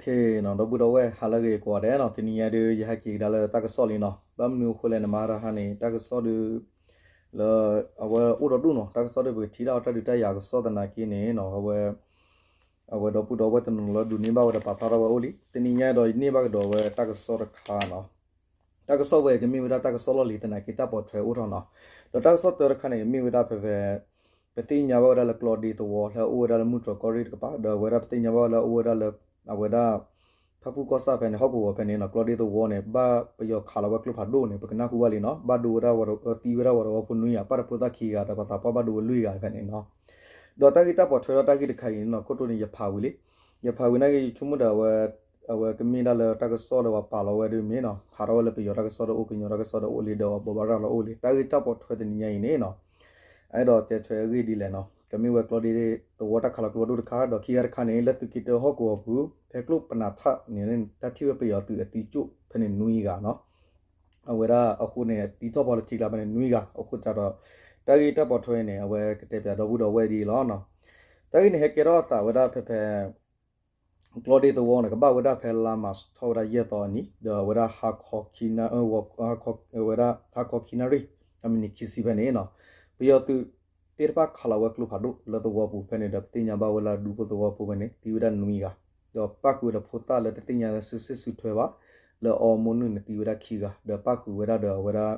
နီၤ ဒီပုၢ်ဒီဝဲၢ် ဟါလၢအဂ့ၤကိးဂၤဒဲးနီၤ, တနံၤညါဒုး ယဟဲက့ၤကဒါလၢတၢ်ကစီၣ်လံနီၤ, ဘၣ်မနုၤအဃိလဲၣ်န့ၣ် မဟါတဟါန့ၣ် တၢ်ကစီၣ်ဒုး လၢ အဝဲအိၣ်ဒီးဒိၣ်နီၤ, တၢ်ကစီၣ်ဒုးပကထံၣ်ဒၣ်အီၤတၢ်ဒုးတၢ်ယၤကစီၣ်သနာ်က့န့ၣ်နီၤ, အဝဲ အဝဲဒီပုၢ်ဒီဝဲၢ်တနီၤနီၤလၢဒိးန့ၢ်ဘၣ်ဝဲဒီးပာ်ဖျါထီၣ်ဝဲအိၣ်လံ, တနံၤညါဒီးယန့ၢ်ဘၣ်ကဒီးဝဲတၢ်ကစီၣ်တခါနီၤ, တၢ်ကစီၣ်ဝဲကမ့ၢ်ဝဲဒၣ်တၢ်ကစီၣ်လီၢ်လံၤသနာ်က့တၢ်ပိာ်ထွဲအိၣ်ထီၣ်နီၤ, ဒီးတၢ်ကစီၣ်တၢတခါန့ၣ် မ့ၢ်ဝဲဒၣ်ဖဲဖဲ ပသ့ၣ်ညါဘၣ်ဝဲဒၣ်လၢကျီဒ့သဝီလၢအအိၣ်ဝဲဒၣ်လၢမုၢ်တြီၢ်ကီၢ်ရ့ၣ်တကပၤ ဒီးအဝဲဒၣ်ပသ့ၣ်ညါဘၣ်ဝဲလၢအအိၣ်ဝဲဒၣ်လၢ အဝဲဒၣ် ဖၣ်ပူၣ်ကီၢ်ဆၣ်ဖဲန့ၣ် ဟီၣ်ကဝီၤဖဲန့ၣ်နီၤ, ကျီဒ့သဝီန့ၣ် ဘၣ်ပယီၤခးလီၤဝဲကျိဖးဒိၣ်န့ၣ် ပကနၢ်ဟူဘၣ်လံနီၤ, ဘၣ်ဒိဝဲဒၣ်ဝဲ သံဝဲဒၣ်ဝဲသဝီဖိနွံဂၤ ပာ်တဖိသၣ်ခံဂၤဒီးပှၤသးပှၢ်ဘၣ်ဒိဝဲလွံၢ်ဂၤဖဲန့ၣ်နီၤ, ဒီးတၢ်ဂ့ၢ်တၢ်ပိာ်ထွဲဒီးတၢ်ဂ့ၢ်တခါအံၤန့ၣ်နီၤ ခိၣ်တိန့ၣ် ယဖးဝံၤလံ, ယဖးဝံၤနာ်က့ ယဆိကမိၣ်ဒီး အဝဲကမ့ၢ်ဒၣ်လၢတၢ်ကစီၣ်လၢပှၤပာ်လီၤဝဲဒ်မ့ၢ်နီၤ, ဟးထီၣ်ဝဲလၢပယီၤတၢ်ကစီၣ်ဒီးအိၣ် ကညီတၢ်ကစီၣ်ဒီးအိၣ်လံ ဒီးဘိးဘၣ်ရၤလီၤအိၣ်လံ, တၢ်ဂ့ၢ်တၢ်ပိာ်ထွဲတနံၤညါအံၤန့ၣ်နီၤ အဲၣ်ဒိးတဲထွဲအဂ့ၢ်ဒ်လဲၣ်နီၤ, ကမ့ၢ်ဝဲကျီဒ့သဝီတၢ်ခးလီၤကျိဖးဒိၣ်တခါ ဒီးခံဂၤတခါန့ၣ် လၢသုးက့တၢဟီၣ်ကဝီၤပူၤ ဖဲကျိပနၢ်ထၣ်န့ၣ် တၢ်ထံၣ်ဝဲပယီၤသုးအသံကၠိၣ်ဖဲန့ၣ်နွံဂၤနီၤ, အဝဲဒၣ်အဃိန့ၣ် သံထီၣ်ပီၢ်လၢထံကျါဖဲန့ၣ်နွံဂၤ, အဃိသတးဒီး တၢ်ဂ့ၢ်တၢ်ပိာ်ထွဲန့ၣ် အဝဲကတဲပၠးဒီပုၢ်ဒီဝဲၢ်ဒ်အံၤလီၤနီၤ, တၢ်ဂ့ၢ်န့ၣ် ဟဲကဲထီၣ်အသးဝဲဒၣ်ဖဲဖဲ ကျီဒ့သဝီန့ၣ် ကဘၣ်ဝဲဒၣ်ဖဲလါမၢ်ၡးထီၣ်ဝဲဒၣ်ယဲၢ်သီအနံၤ ဒီးအဝဲဒၣ်ဟါခီခံနၣ် ဝဲဒၣ်ဟါခီခံနၣ်ရံၣ် အမံးနံးခံဆံဖဲန့ၣ်နီၤ, ပယီၤသုးသ့ၣ်တဖၣ်ခးလီၤဝဲကျိဖးဒိၣ်လၢသဝီပူၤဖဲန့ၣ်ဒီး ပသ့ၣ်ညါဘၣ်ဝဲလၢဒူဖိသဝီဖိဖဲန့ၣ် သံဝဲဒၣ်နွံဂၤ, ဒီးပၣ်ဃုာ်ဝဲဒီးဖိသၣ်လၢတသ့ၣ်ညါစုဆ့ၣ်စုထွဲဘၣ် လၢအီမိၣ်နုာ်န့ၣ်သံဝဲဒၣ်ခံဂၤ ဒီးပၣ်ဃုာ်ဝဲဒၣ်ဒီးအဝဲဒၣ်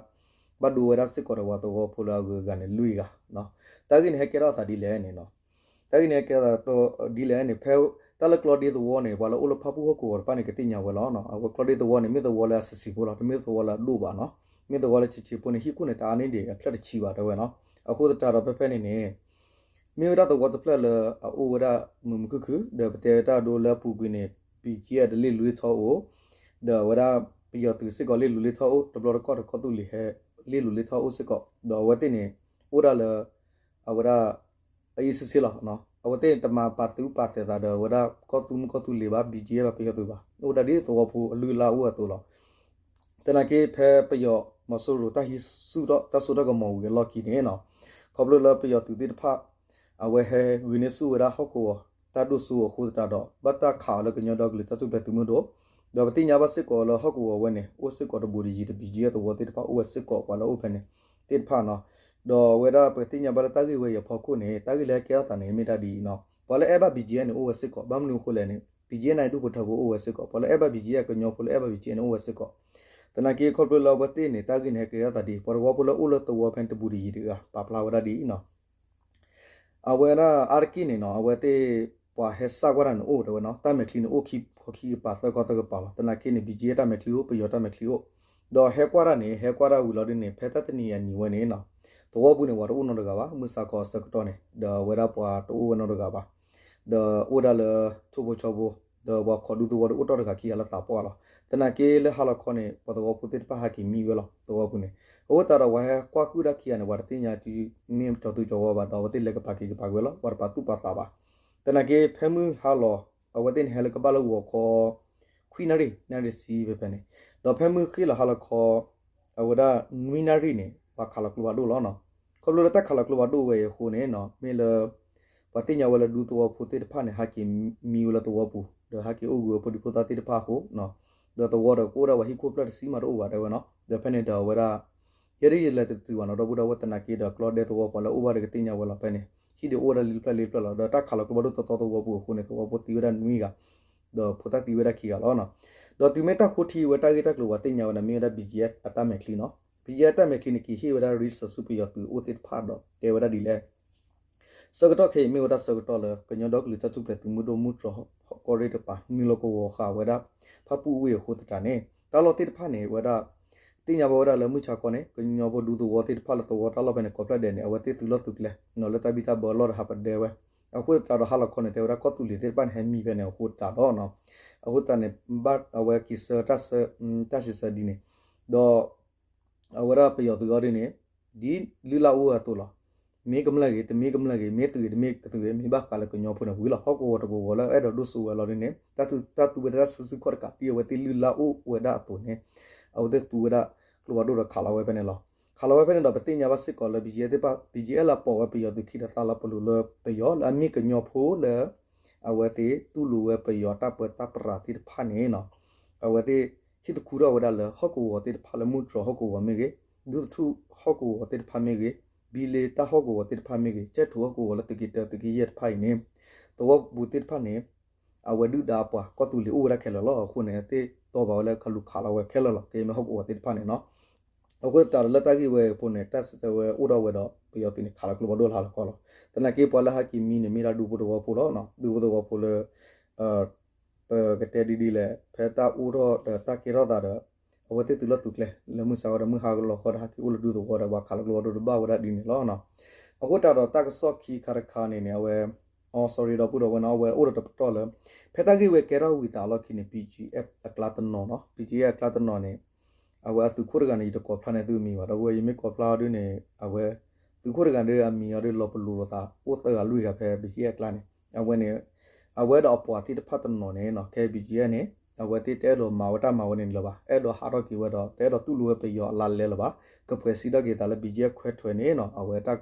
ဘၣ်ဒိဝဲဒၣ်စ့ၢ်ကီးဒီးပှၤသဝီဖိလၢအဂုၤအဂၤန့ၣ်လွံၢ်ဂၤ, တၢ်ဂ့ၢ်န့ၣ်ဟဲကဲထီၣ်အသးဒ်လဲၣ်န့ၣ်နီၤ တၢ်ဂ့ၢ်န့ၣ်ဟဲကဲထီၣ်ဒ်လဲၣ်န့ၣ် ဖဲတၢ်လၢကျီဒ့သဝီန့ၣ် ပှၤလၢအိၣ်လၢဖၣ်ပူၣ်ဟီၣ်ကဝီၤတဖၣ်န့ၣ် ကသ့ၣ်ညါဝဲလီၤ. အဝဲကျီဒ့သဝီန့ၣ် မ့ၢ်သဝီလၢအဆံးဆံးဖိလီၤ, တမ့ၢ်သဝီလၢအဒိၣ်ဘၣ်နီၤ, မ့ၢ်သဝီလၢဆံးဆံးဖိန့ၣ် ဟံၣ်ခိၣ်န့ၣ် တအါန့ၢ်ဒံးအဖျၢၣ်တဆံဘၣ်တဲဝဲနီၤ. အဃိသတးဒီးဖဲဖဲန့ၣ်န့ၣ် မ့ၢ်ဝဲဒၣ်သဝီတဖျၢၣ်လၢအအိၣ်ဝဲဒၣ်မုာ်မုာ်ခုၣ်ခုၣ် ဒီးပတဲတၢ်ဒိလၢအပူၤကွံာ်န့ၣ် ဘံၣ်ကၠံအတလ့ၣ်လူၤလ့ၣ်ထီၣ်အိၣ်, ဒီးအဝဲဒၣ်ပယီၤသုးစ့ၢ်ကီးလ့ၣ်လူၤလ့ၣ်ထီၣ်အိၣ်, တဘျီတခီၣ်တခီၣ်သူလ့ၣ်ဟဲ လ့ၣ်လူၤလ့ၣ်ထီၣ်အိၣ်စ့ၢ်ကီး, ဒီးအဝဲသ့ၣ်န့ၣ် အိၣ်ဒၣ်လၢ အဝဲဒၣ် အအံၤဆ့ဆ့လီၤ. အဝဲသ့ၣ်တမၤပာ်သူၣ်ပာ်သဲးသးဒီး အဝဲဒၣ်ကီၢ်သူမုၢ်ကီၢ်သူလ့ၤဘၣ်, ဘံၣ်ကၠံဘၣ်, ပယီၤသုးဘၣ်, အိၣ်ဒၣ်ဒ်သဝီဖိအလုၢ်အလၢ်အိၣ်အသိးလီၤ. သနာ်က့ဖဲပယီၤမီၤစိရိၤတၢ်ဟံးဆူၣ်ထီၣ်တၢ်စိတၢ်ကမီၤဝံၤအလီၢ်ခံန့ၣ်နီၤ, ခီဖျိလၢပယီၤသုးသ့ၣ်တဖၣ် အဝဲဟဲဂုာ်န့ၢ်ဆူၣ်ဝဲဒၣ်ဟီၣ်ကဝီၤတၢ်ဒိၣ်စိအဃိသတးဒီး ဘၣ်တၢ်ခးအီၤလၢကညီဒီကလုာ်တၢ်ထူၣ်ဖျဲးသုးမုၢ်ဒိၣ်, ဒီးပသ့ၣ်ညါဘၣ်စ့ၢ်ကီးလၢဟီၣ်ကဝီၤဝဲန့ၣ် အိၣ်စ့ၢ်ကီးတဘူးတယံၤတဘံၣ်ကၠံသဝီသ့ၣ်တဖၣ်အိၣ်ဝဲစ့ၢ်ကီး ပှၤလၢအိၣ်ဖဲန့ၣ်သ့ၣ်တဖၣ်နီၤ. ဒီးအဝဲဒၣ်ပသ့ၣ်ညါဘၣ်လၢတၢ်ဂ့ၢ်ဝဲအံၤအဖီခိၣ်န့ၣ် တၢ်ဂ့ၢ်လၢဟဲကဲထီၣ်သးန့ၣ် မ့ၢ်ဒၣ်ဒ်အံၤနီၤ, ပှၤလၢအဲၣ်ဘၣ်ဘံၣ်ကၠံန့ၣ် အိၣ်ဝဲစ့ၢ်ကီး, ဘၣ်မနုၤအဃိလဲၣ်န့ၣ် ဘံၣ်ကၠံန့ၣ် ဒူၣ်ဖိထၢဖိအိၣ်ဝဲစ့ၢ်ကီး, ပှၤလၢအဲၣ်ဘၣ်ဘံၣ်ကၠံအကညီဖိလၢအဲၣ်ဘၣ်ဘံၣ်ကၠံန့ၣ် အိၣ်ဝဲစ့ၢ်ကီး. သနာ်က့ခီဖျိလၢအဝဲသ့ၣ်န့ၣ် တၢ်ဂ့ၢ်န့ၣ်ဟဲကဲထီၣ်သးဒ်အံၤ, ပှၤသဝီဖိလၢအိၣ်လၢသဝီဖဲန့ၣ်တဘူးတယံၤတဂၤ ပာ်ဖျါဝဲဒၣ်ဒ်အံၤနီၤ. အဝဲဒၣ်အါတက့ၢ်န့ၣ်နီၤ အဝဲသ့ၣ်ပှၤဟဲစၢ်ကွၢ်တၢ်န့ၣ်အိၣ်တဲဝဲနီၤ, တၢ်မဲာ်ချံန့ၣ်အိၣ်ခံကပၤသၢကပၤသၢကပၤလီၤ. သနာ်က့န့ၣ် ဘံၣ်ကၠံအတၢ်မဲာ်ချံအိၣ်, ပယီၤတၢ်မဲာ်ချံအိၣ်, ဒီးဟဲကွၢ်တၢ်န့ၣ် ဟဲကွၢ်တၢ်ဝံၤလီၤဒ်န့ၣ် ဖဲတၢ်တနံၤအနံၤဝဲန့ၣ်နီၤ, သဝီပူၤန့ၣ် ပှၤတအိၣ်နီတဂၤဘၣ်, မုၢ်ဆါခီအဆၢကတီၢ်န့ၣ် ဒီးအဝဲဒၣ်ပှၤတအိၣ်ဝဲနီတဂၤဘၣ် ဒီးအိၣ်ဒၣ်လၢထိၣ်ဖိဆီဖိ, ဒီးပှၤခိးဒူသဝီဒီးအိၣ်တီၢ်တဂၤခံဂၤလၢသးပှၢ်လီၤ. သနာ်က့လၢဟါလီၤခီန့ၣ် ပှၤသဝီဖိသ့ၣ်တဖၣ်ဟဲက့ၤမံဝဲလီၤ သဝီပူၤန့ၣ်, အဃိသတးဒီးပှၤဟဲကွၢ်ဃုာ်တၢ်ခံဂၤန့ၣ် ပှၤတသ့ၣ်ညါတုၤမ့ၢ်ကၠီၤသူကၠီၤဝါဘၣ်ဒီး အဝဲသ့ၣ်လဲၤကပၤက့ၤကပၤက့ၤဝဲလီၤ, ပှၤတပာ်သူၣ်ပာ်သးဘၣ်. သနာ်က့ဖဲမုၢ်ဟါလီၤ အဝဲသ့ၣ်န့ၣ်ဟဲလၢကဘၣ်လၢဂီၤခီ ခွံနၣ်ရံၣ် နၣ်ရံၣ်တဆံဖဲဖဲန့ၣ်, ဒီးဖဲမုၢ်ဃ့ၢ်လီၤဟါလီၤခီ အဝဲဒၣ်နွံနၣ်ရံၣ်န့ၣ် ပှၤခးလီၤကျိဖးဒိၣ်လီၤနီၤ. ခီဖျိလၢတၢ်ခးလီၤကျိဖးဒိၣ်ဝဲအံၤအဃိန့ၣ်နီၤ မ့ၢ်လၢ ပှၤသ့ၣ်ညါဝဲလၢဒူသဝီဖိသ့ၣ်တဖၣ်န့ၣ် ဟဲက့ၤမံဝဲလၢသဝီပူၤ ဒီးဟဲက့ၤအိၣ်ဂုာ်ဝဲဖိဒံဖိသၣ်သ့ၣ်တဖၣ်အဃိ ဒီးသဝီဒီးကအိၣ်ဒၣ်ပှၤဟံၣ်ခိၣ်ဖျၢၣ်တဆံမးတအိၣ်ဘၣ်တဲဝဲနီၤ. ဒီးဖဲန့ၣ်ဒီးအဝဲဒၣ် ယဲဒၣ်ယလဲၤတတုၤဘၣ်နီၤ ဒီပုၢ်ဒီဝဲၢ် သနာ်က့ဒီးကျီဒဲသဝီပှၤလၢအိၣ်ဘၣ်ဒီးကသ့ၣ်ညါဝဲလီၤ. ဖဲန့ၣ် ဟံၣ်ဒုးအိၣ်ဝဲဒၣ်လံတဖျၢၣ်လံတဖျၢၣ်လီၤ. ဒီးတၢ်ခးလီၤကျိဖးဒိၣ်တီတီသဝီပူၤအဃိန့ၣ် သဝီဖိသံဝဲဒၣ်နွံဂၤ ဒီးဖိသၣ်သံဝဲဒၣ်ခံဂၤလီၤ. ဒီးတုၤမ့ၢ်တၢ်ဃိထံဝဲတၢ်ဂ့ၢ်တၢ်ကျိၤပှၤသ့ၣ်ညါဝဲဒၣ် မ့ၢ်ဝဲဒၣ် ဘံၣ်ကၠံအတၢ်မဲာ်ချံနီၤ. ဘံၣ်ကၠံအတၢ်မဲာ်ချံန့ၣ် က့ၤဟ့ၣ်ဝဲဒၣ် resource ဆူပယီၤသုးအိၣ်သ့ၣ်တဖၣ်ဒီးတဲဝဲဒၣ်ဒ်လဲၣ်. ဆၢကတီၢ်ခဲအံၤမ့ၢ်ဝဲဒၣ်ဆၢကတီၢ်လၢ ကညီဒီကလုာ်တၢ်ထူၣ်ဖျဲးသုးမုၢ်ဒိၣ်မုၢ်တြီၤကီၢ်ရ့ၣ်တကပၤ နုာ်လီၤကဝီၤဃာ်ဝဲဒၣ် ဖၣ်ပူၣ်ဝ့ၢ်အဃိသတးန့ၣ် တၢ်လီၢ်သ့ၣ်တဖၣ်န့ၣ် ဝဲဒၣ် သ့ၣ်ညါဘၣ်ဝဲဒၣ်လၢမုၢ်ဆါခီန့ၣ် ကညီဖိဒူသဝီသ့ၣ်တဖၣ်လၢသဝီတၢ်လီၢ်ဖဲန့ၣ် ကိးဖျၢၣ်ဒဲးန့ၣ် အဝဲသ့ၣ်သုးလီၢ်သုးကျဲ လၢတၢ်ဘံၣ်တၢ်ဘၢအလီၢ်တဟးပဒဲဝဲ အဃိသတးဒီးဟါလီၤခီန့ၣ် တဲဝဲဒၣ်ကီၢ်သူလ့ၤသ့ၣ်တဖၣ်န့ၣ် ဟဲမံဖဲန့ၣ်အဃိသတးဒီး အဃိသတးန့ၣ် ဘၣ်အဝဲက့ၤဆၢတၢ်ဆၢ တၢ်စံးဆၢဒ်န့ၣ် ဒီး အဝဲဒၣ်ပယီၤသုးအီၤဒ်န့ၣ် ဒ်လုၢ်လၢ်အိၣ်ဝဲအသိးလီၤ. မ့ၢ်ကမျၢၢ်ဂ့ၤ တမ့ၢ်ကမျၢၢ်ဂ့ၤ မ့ၢ်သုးဂ့ၤ တမ့ၢ်ကသုးဂ့ၤ မ့ၢ်ဘၣ်ဃးလၢကညီဖိန့ၣ်ဝံၤလီၤ. ဟီၣ်ကဝီၤတကဝီၤလၢအဲၣ်ဒိးဒိၣ်စိဝဲလီၤဒ်န့ၣ် တၢ်သူဝဲဒၣ်တၢ်ဆူၣ်ခီၣ်တကး ဒ်အဝဲသ့ၣ်လုၢ်လၢ်အိၣ်ဝဲဒၣ်အသိးန့ၣ် အဝဲသ့ၣ်သူဝဲဒၣ်ကျိဖးဒိၣ်ဒီးခးလီၤဝဲဖဲန့ၣ်လီၤ. ခးလီၤဝဲဖဲန့ၣ်ဒီး ပသ့ၣ်ညါဘၣ်စ့ၢ်ကီးလၢ ဘံၣ်ကၠံ သ့ၣ်တဖၣ် ဘံၣ်ကၠံ လၢပိာ်ဝဲပယီၤသုးခံဒီးသးလီၤပလိာ်လၢပယီၤ လၢအမ့ၢ်ကညီဖိလၢ အဝဲသ့ၣ်တူၢ်လိာ်ဝဲပယီၤတၢ်ပၢတၢ်ပြးသ့ၣ်တဖၣ်န့ၣ်နီၤ, အဝဲသ့ၣ်ဟံၣ်သခူထီၣ်ဝဲဒၣ်လၢဟီၣ်ကဝီၤသ့ၣ်တဖၣ်လၢမူတြီၤဟီၣ်ကဝီၤမ့ၢ်ဂ့ၤ, ဒူသထူၣ်ဟီၣ်ကဝီၤသ့ၣ်တဖၣ်မ့ၢ်ဂ့ၤ, ဘံလ့တၢ်ဟီၣ်ကဝီၤသ့ၣ်တဖၣ်မ့ၢ်ဂ့ၤ, ကၠဲၣ်ထူးဟီၣ်ကဝီၤလၢသုးက့တၢသုးက့ယဲၢ်တဖၣ်အံၤန့ၣ် သဝီပူၤသ့ၣ်တဖၣ်န့ၣ် အဝဲဒုၣ်ဒါအပှၤကီၢ်သူလ့ၤအိၣ်ဝဲဒၣ်ခဲလၢာ်လီၤ. အဃိန့ၣ် သ့ၣ်တီၢ်ဘၣ်ဝဲလၢခးလူၤခးလီၤဝဲခဲလၢာ်လီၤ. ကဲမ့ၢ်ဟီၣ်ကဝီၤသ့ၣ်တဖၣ်န့ၣ်နီၤ. အဃိသတးဒီးလၢတၢ်ဂ့ၢ်ဝဲအံၤအဃိန့ၣ် တၢ်စံးဆၢဝဲအိၣ်ဒီးဝဲဒီး ပယီၤသုးန့ၣ် ခးလီၤကျိဖးဒိၣ်လၢဟါလီၤခီလီၤ. သနာ်က့ပှၤလၢဟဲက့ၤမံန့ၣ် မ့ၢ်ဒၣ်ဒူဖိသဝီဖိလီၤ. ဒူဖိသဝီဖိလၢ ပကတဲဒ်ဒ်လဲၣ် ဖဲတၢ်အိၣ်ထီၣ်ဒီးတၢ်ကဲထီၣ်သးဒီး အဝဲသ့ၣ်သုးလီၢ်သုးကျဲ လၢမုၢ်ဆါဝဲဒီးမုၢ်ဟါလီၤခီဒီး ဟဲက့ၤအိၣ်လၢဒူသဝီဒီး ပှၤခးလီၤကျိဖးဒိၣ်တဘၣ်ဝဲဒၣ်ဒ်န့ၣ်လီၤ. အဃိသတးဒီးတၢ်ကစီၣ်ခံခါတခါန့ၣ်န့ၣ် အဝဲ အ sorry ဒီပုၢ်ဒီဝဲၢ်နီၤ အဝဲအိၣ်ဒီးတပတီၢ်လၢ ဖဲတၢ်ဂ့ၢ်ဝဲကဲထီၣ်ဝံၤသးအလီၢ်ခံန့ၣ် BGF အကျါတနီၤနီၤ BGF အကျါတနီၤန့ၣ် အဝဲအသုးခိၣ်တဂၤန့ၣ် ယတကိးဖျါန့ၢ်သုအမံၤဘၣ် ဒီပုၢ်ဝဲၢ် ယမ့ၢ်ကိးဖျါအီၤဒ်န့ၣ် အဝဲ သုးခိၣ်တဂၤဒီးအမံၤအီၤဒီးလီၤပလိာ်လိာ်သး အိၣ်သၢဂၤလွံၢ်ဂၤဖဲ BGF အကျါန့ၣ် အဝဲန့ၣ် အဝဲဒီးအပှၤသ့ၣ်တဖၣ်တနီၤန့ၣ်နီၤ ခဲ BGF န့ၣ် အဝဲသ့ၣ်တအဲၣ်ဒိးမၤဝဲတၢ်မၤဝဲန့ၣ်လၢၤဘၣ် အဲၣ်ဒိးဟးထီၣ်က့ၤဝဲဒီး တအဲၣ်ဒိးတူၢ်လိာ်ဝဲပယီၤအလါလဲလၢၤဘၣ် ကပှဲၤစံးထီၣ်က့ၤသးလၢ BGF ခွဲးထွဲးန့ၣ်နီၤ အဝဲတၢ်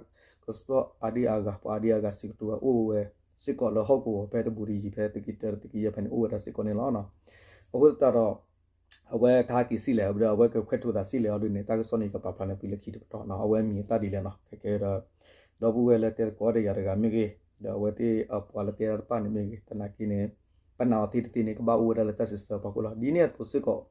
ကစီၣ်အါဒံအါဂၤ ပှၤအါဒံအါဂၤစံးကတိၤဝဲအိၣ်ဝဲ စ့ၢ်ကီးလၢဟီၣ်ကဝီၤဖဲတဘူးတယံၤဖဲသုးက့တၢသုးက့ယဲၢ်ဖဲန့ၣ် အိၣ်ဝဲဒၣ်စ့ၢ်ကီးန့ၣ်လီၤ. အဃိသတးဒီး အဝဲကဟဲက့ၤစံၣ်လဲၤအီၤဒီး အဝဲကခွဲးထွဲးသးစံၣ်လဲၤအီၤဒ်န့ၣ် တၢ်ကစီၣ်န့ၣ် ယကပာ်ဖျါန့ၢ်သုလၢခံတပတီၢ်နီၤ အဝဲမံၤအသၣ်ဒ်လဲၣ်နီၤ ခဲကဲဒီး ဒီပုၢ်ဝဲၢ်လၢတဲသကိးဒီးယၤတဂၤမ့ၢ်ဂ့ၤ ဒီးအဝဲသ့ၣ်အပှၤလၢတဲတၢ်တဖၣ်န့ၣ်မ့ၢ်ဂ့ၤ သနာ်က့န့ၣ် ပနာ်အီၤသ့တသ့န့ၣ် ကဘၣ်အိၣ်ဝဲဒၣ်လၢတၢ်စံးဆၢအဖီခိၣ်လီၤ. ဒ်န့ၣ်အသိးစ့ၢ်ကီး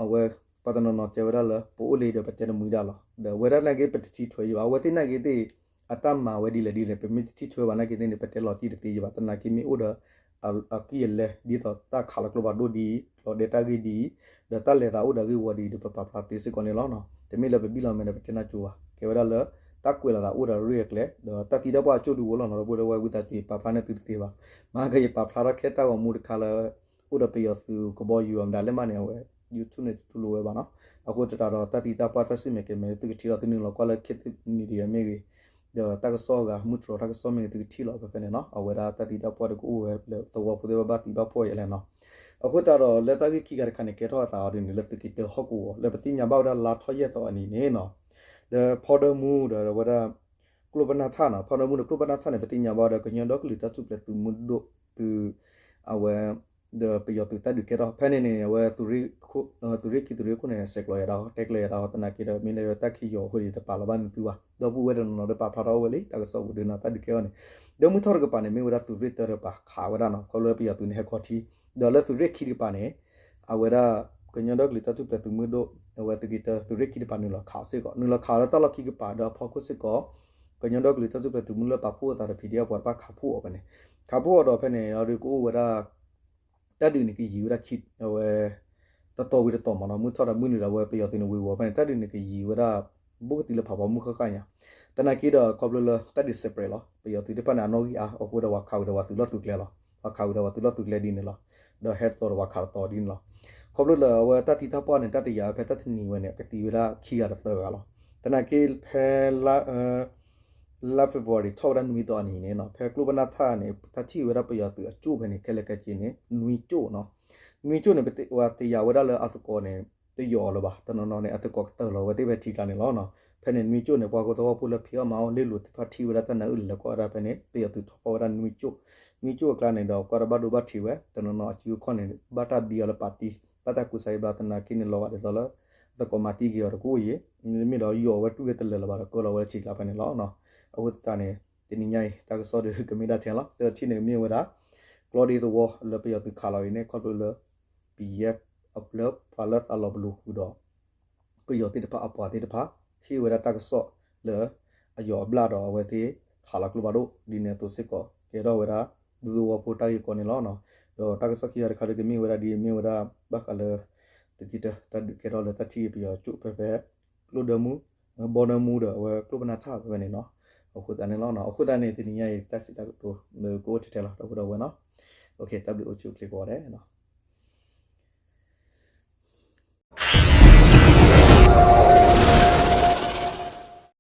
အဝဲ ပှၤတနီၤနီၤတဲဝဲဒၣ်လၢ ပအိၣ်လၢအံၤဒီးပတဲတမှံဒၣ်လီၤ. ဒီးဝဲဒၣ်နာ်က့ပတထံၣ်ထွဲယဘၣ် အဝဲသ့ၣ်နာ်က့သ့ၣ် အတၢ်မၤဝဲဒ်လဲၣ်ဒ်လဲၣ် ပမ့ၢ်တထံၣ်ထွဲဘၣ်နာ်က့သ့ၣ်န့ၣ် ပတဲလီၤတံၢ်တသ့ယဘၣ် သနာ်က့မ့ၢ်အိၣ်ဒီး အကံၢ်အလဲ ဒ်သိးတၢ်ခးလီၤကျိဖးဒိၣ်ဒ်အံၤ ကျိးဒဲတၢ်ဂ့ၢ်ဒ်အံၤ ဒီးတၢ်လဲၤသးအိၣ်ဒီးဂ့ၢ်ဝီဒ်အံၤဒီး ပပာ်ဖျါသ့စ့ၢ်ကီးန့ၣ်လီၤ. တမ့ၢ်လၢပဘံၣ်လီၤမဲာ်ဒီးပတဲနၢ်ကၠိဘၣ် ကဲဝဲဒၣ်လၢ တၢ်ကွဲးလီၤသးအိၣ်ဒီးရ့ၣ်အကျဲ ဒီးတၢ်သံတၢ်ပှၢ်အကၠိၣ်ဒုးဝဲလီၤနီၤ ဒီပုၢ်ဝဲၢ် ဝံသးစူၤ ယပာ်ဖျါန့ၢ်သုတသ့ဘၣ်. မ့ၢ်ကယပာ်ဖျါထီၣ်ခဲတၢ်ဂီၤမူတခါလၢ အိၣ်ဒီးပယီၤသုးကဘီယူၤအမတၤလဲၣ်မးန့ၣ် အဝဲ YouTube န့ၣ်တတူၢ်လိာ်ဝဲဘၣ်နီၤ. အဃိသတးဒီးတၢ်သံတၢ်ပှၢ်တၢ်စံၣ်မဲာ်ကဲမဲာ် သုကထံၣ်လီၤ သုနုာ်လီၤကွၢ်လၢ Khit Thit Media မ့ၢ်ဂ့ၤ ဒီးတၢ်ကစီၣ်အဂၤ မူတြီၤတၢ်ကစီၣ်မ့ၢ်ဂ့ၤ သုကထံၣ်လီၤဖဲဖဲန့ၣ်နီၤ အဝဲဒၣ်တၢ်သံတၢ်ပှၢ်ဒီးကအိၣ်ဝဲလၢသဝီဖိသ့ၣ်တဖၣ်ဘၣ်သံဘၣ်ပှၢ်ယဲလဲၣ်နီၤ. အဃိသတးဒီးလၢတၢ်ဂ့ၢ်ခံခါတခါန့ၣ် ကဲထီၣ်အသးအီၤဒ်န့ၣ် လၢသုးက့တၢဟီၣ်ကဝီၤ လၢပသ့ၣ်ညါဘၣ်ဝဲဒၣ်လါထီၣ်ယဲၢ်သီအနံၤန့ၣ်နီၤ ဒီးဖီဒၢမူဒီးဝဲဒၣ် ကျိပနၢ်ထၣ်နီၤ ဖီဒၢမူဒီးကျိပနၢ်ထၣ်န့ၣ် ပသ့ၣ်ညါဘၣ်ဝဲဒီး ကညီဒီကလုာ်တၢ်ထူၣ်ဖျဲးသုးမုၢ်ဒိၣ်သုး အဝဲ ဒီးပယီၤသုးတၢ်ဒုးကဲထီၣ် ဖဲန့ၣ်န့ၣ် အဝဲ သုးရ့ၣ်ခံသုးရ့ၣ်ခိၣ်န့ၣ် ဆဲးကျိးယၤဒၣ်အီၤ တဲကျဲယၤဒၣ်အီၤ သနာ်က့ဒီး မ့ၢ်လၢတၢ်ခံယီၤအဃိန့ၣ် ယတပာ်လီၤဘၣ်န့ၢ်သုဘၣ် ဒီပုၢ်ဝဲၢ်တနီၤနီၤဒီးပာ်ဖျါထီၣ်အိၣ်ဝဲလံ တၢ်ကစီၣ်ပူၤဒ်န့ၣ် တၢ်ဒုးကဲထီၣ်န့ၣ် ဒီးမုၢ်ထီၣ်တကပၤန့ၣ် မ့ၢ်ဝဲဒၣ်သုးရ့ၣ်တၢတကပၤခးဝဲဒၣ်နီၤ ခီဖျိလၢပယီၤသုးန့ၣ်ဟဲခီထံ ဒီးလၢသုးရ့ၣ်ခံတကပၤန့ၣ် အဝဲဒၣ် ကညီဒီကလုာ်တၢ်ထူၣ်ဖျဲးသုးမုၢ်ဒိၣ် အဝဲသုးက့တၢ သုးရ့ၣ်ခံတကပၤနုာ်လီၤခးအီၤစ့ၢ်ကီး နုာ်လီၤခးအီၤလၢတၢ်လီၢ်ခံကပၤဒီးအဖီခိၣ်စ့ၢ်ကီး ကညီဒီကလုာ်တၢ်ထူၣ်ဖျဲးသုးမုၢ်လၢပာ်ဖှိၣ်အသးဒီး PDF အပှၤတဖၣ်ခးဖှိၣ်အီၤဖဲန့ၣ် ခးဖှိၣ်အီၤဒီးဖဲန့ၣ်ဒီးကအိၣ်ဝဲဒၣ် တၢ်ဒုးန့ၣ်ကယံၤဝဲဒၣ်ခံ အဝဲ တတီၤဝံၤတတီၤမးနီၤ မုၢ်ထီၣ်ဒီးမုၢ်နုာ်ဒီးအဝဲပယီၤသုးန့ၣ်ဝ့ၤဝီၤဖဲန့ၣ် တၢ်ဒုးန့ၣ်ကယံၤဝဲဒၣ် ဘူးကသံလၢဖးဖီမုၢ်ဃၣ်ဃၣ်ညါ သနာ်က့ဒီးခီဖျိလၢတၢ်ဒုး separate လီၤ ပယီၤသုးသ့ၣ်တဖၣ်န့ၣ် အနီၣ်ဂံၢ်အါ အဃိဒီးပှၤခးဝံၤဒီးပှၤသုးလီၢ်သုးကျဲလီၤ ပှၤခးဝံၤဒီးပှၤသုးလီၢ်သုးကျဲဒ်န့ၣ်လီၤ ဒီးဟဲတတီၤဒီးပှၤခးတတီၤဒ်န့ၣ်လီၤ ခီဖျိလၢအဝဲတၢ်သံတၢ်ပှၢ်န့ၣ် တၢ်တယာ်ဝဲဖဲတၢ်တနံၤဝဲန့ၣ် ကသံဝဲဒၣ်ခံဂၤဒီးသၢဂၤလီၤ သနာ်က့ဖဲ လါ February ထီၣ်ဝဲဒၣ်နွံသီအနံၤန့ၣ်နီၤ ဖဲကျိပနၢ်ထၣ်န့ၣ် တၢ်ထံၣ်ဝဲဒၣ်ပယီၤသုးအကၠိၣ်ဖဲန့ၣ် ခဲလၢာ်ခဲဆ့န့ၣ် နွံကၠိၣ်နီၤ နွံကၠိၣ်န့ၣ် ပှၤတယာ်ဝဲဒၣ်လၢအသကိးန့ၣ် တယီၤလၢၤဘၣ် တနီၤနီၤန့ၣ် အသကိးကတၢၢ်လီၤဝဲသ့ၣ်ဖဲထံကျါန့ၣ်လီၤ. ဖဲန့ၣ်နွံကၠိၣ်န့ၣ် ပှၤကသဝီဖိလၢဖံးအီၣ်မၤအီၣ် လ့လိာ်သ့ၣ်တဖၣ်ထံၣ်ဝဲဒၣ်တၢ်နါအုၣ်လဲၤလဲၤကွၢ်ဝဲဒၣ်ဖဲန့ၣ် ပယီၤသုးထီၣ်ဖီၣ်ဝဲဒၣ်နွံကၠိၣ် နွံကၠိၣ်အကျါန့ၣ်ဒီး ကွၢ်တၢ်ဘၣ်ဒိဘၣ်ထံးဝဲ တနီၤနီၤအစုအခီၣ်န့ၣ် ဘၣ်တၢ်ဘံအီၤလၢပၣ်တံ ဘၣ်တၢ်ကူစါအံၤဘျီသနာ်က့န့ၣ် လီၤဂာ်ဒ်သိးလၢ သကိးမၤသံက့ၤအီၤတကူအံၤ မ့မ့ၢ်ဒီးယီၤဝဲတူၢ်ဝဲတလၢာ်လၢၤဘၣ်ဒီး ကၢလီၤဝဲလၢထံကျါဖဲန့ၣ်လီၤ. အဃိသတးန့ၣ် တနံၤညါအံၤ တၢ်ကစီၣ်ဒုးကမ့ၢ်ဒၣ်ထဲလီၤ. တထံၣ်န့ၣ်မ့ၢ်ဝဲဒၣ် ကျီဒ့သဝီလၢပယီၤသုးခးလီၤအံၤန့ၣ် ခီဖျိလၢ ပယဲၢ်အပျဲၢ်ပှၤလၢသးလီၤပလိာ်ဃုာ်ဒီး ပယီၤသ့ၣ်တဖၣ်အပှၤသ့ၣ်တဖၣ် ဟ့ၣ်ဝဲဒၣ်တၢ်ကစီၣ်လၢ အယီၤအဘျၣ်ဒီးအဝဲသ့ၣ်ခးလီၤကျိဖးဒိၣ် ဒ်န့ၣ်အသိးစ့ၢ်ကီး ကဲထီၣ်ဝဲဒၣ် ဒူသဝီဖိတၢ်ဂ့ၢ်ကီန့ၣ်လီၤ. ဒီးတၢ်ကစီၣ်ခံဂၤတခါဒုးကမ့ၢ်ဝဲဒၣ်ဒ်အမ့ၢ်ဝဲဒၣ် ဘၣ်ဃးလၢ သုးက့တၢ တၢ်ဒုးကဲထီၣ်လၢတၢ်ထံၣ်ပယီၤကၠိၣ်ဖဲဖဲ ကျိဒၢမူ ဘီဒၢမူဒီးအဝဲကျိပနၢ်ထၣ်ဖဲဖဲန့ၣ်နီၤ. အဃိသတးန့ၣ်လီၤ. အဃိသတးန့ၣ် တနံၤညါအံၤ တၢ်စံးတၢ်ကတိၤ ကအိၣ်ထဲထဲလီၤ ဒီပုၢ်ဒီဝဲၢ်နီၤ. တၢ်ဘျုးအိၣ်ဆူၣ်အိၣ်ချ့ကိးဂၤဒဲးနီၤ.